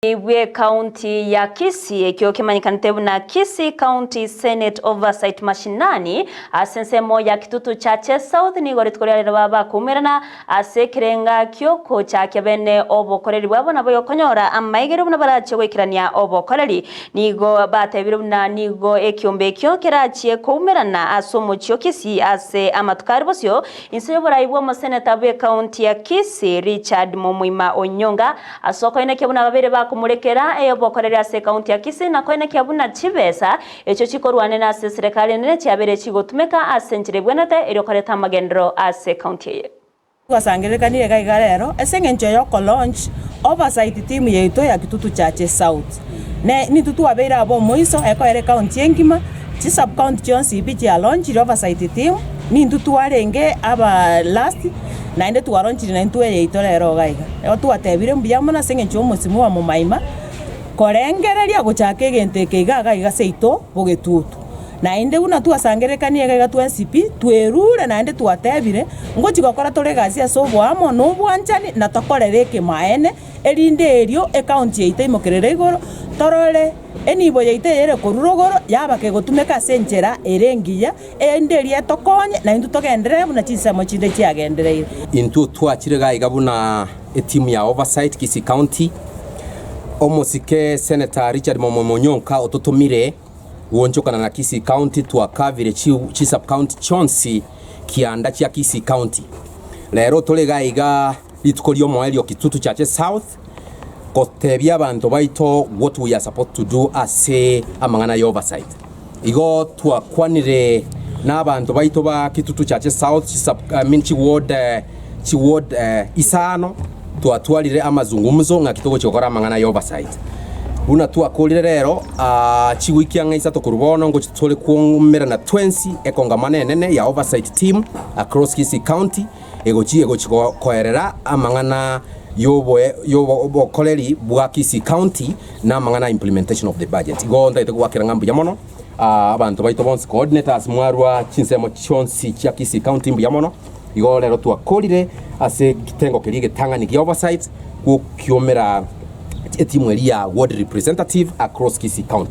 Bw'Ekaunti ya Kisii, ekio kemanyekanete buna Kisii County Senate Oversight Mashinani, ase ensemo ya Kitutu Chache South nigo rituko ria rero baba bakoumerana ase ekerenga ki'ogochakia bene obokoreri bwabo nabo okonyora amaigerio buna barachie goikerania obokoreri. Nigo batebire buna nigo ekiombe ekio kerachie koumerana ase omochie o Kisii ase amatuko are bosio inse y'oborai bw'omoseneta bw'Ekaunti ya Kisii Richard Momoima Onyonga Ase okoenekia buna babere bakomorekera eyobokoreri ase ekaunti ya Kisii na koenekia buna chibesa echio chikorwanera ase eserekari enene chiabeire chigotumeka ase enchera ebwenerete erio koreta amagenderero ase ekaunti eye. Twasangererekanire iga iga rero ase eng'encho ya okolaunch oversight team yaito ya Kitutu Chache South. Ne nintwe twabeire aba omoiso ekoera ecounty engima, chi sub county chionsi pi chialaunchire oversight team, nintwe twarenge aba last naende twalaunchire naintwe eyaito rero iga iga. Igo twatebire mbuya mono ase eng'encho ya omosimo wa momaima, korengereria gochaka egento eke iga iga iga seito bogetutu. Naende buna twasangererekanie iga iga twensi pi, twerure naende twatebire, ngochi gokora tore egasi ase oboamo na obwanchani na tokorere ekemaene, erinde erio ekaunti yaito eimokerere igoro, torore enibo yaito eyere korwa rogoro yaba kegotumeka ase enchera ere engiya, erinde erio etokonye na intwe togenderere buna chinsemo chinde chiagendereire. Intwe twachire iga iga buna etimu ya Oversight Kisii County, omosike Senator Richard Momoima Onyonka ototomire goonchokana na Kisii County twakavire chi sub county chionsi kianda chia Kisii County. Rero tore iga iga rituko ri'omoerio Kitutu Chache South gotebia abanto baito what we are supposed to do ase amang'ana ya oversight. Igo twakwanire na abanto baito ba Kitutu Chache South chi sub, I mean chi ward, chi ward isano twatwarire amazungumzo ng'aki togochia gokora amang'ana ya oversight. Buna twakorire rero chiwiki ang'e isato korwa bono ngochia tore koumerana twensi ekongamano enene ya oversight team across Kisii County egochia egochia koerera amang'ana y'obokoreri bwa Kisii County na amang'ana a implementation of the budget. Igo ntagete goakera ng'a mbuya mono abanto baito bonsi coordinators mwarwa chinsemo chionsi chia Kisii County mbuya mono. Igo rero twakorire ase ekitengo keria egetang'ani gia oversight gokiomera etimu eria ya ward representative across Kisii County.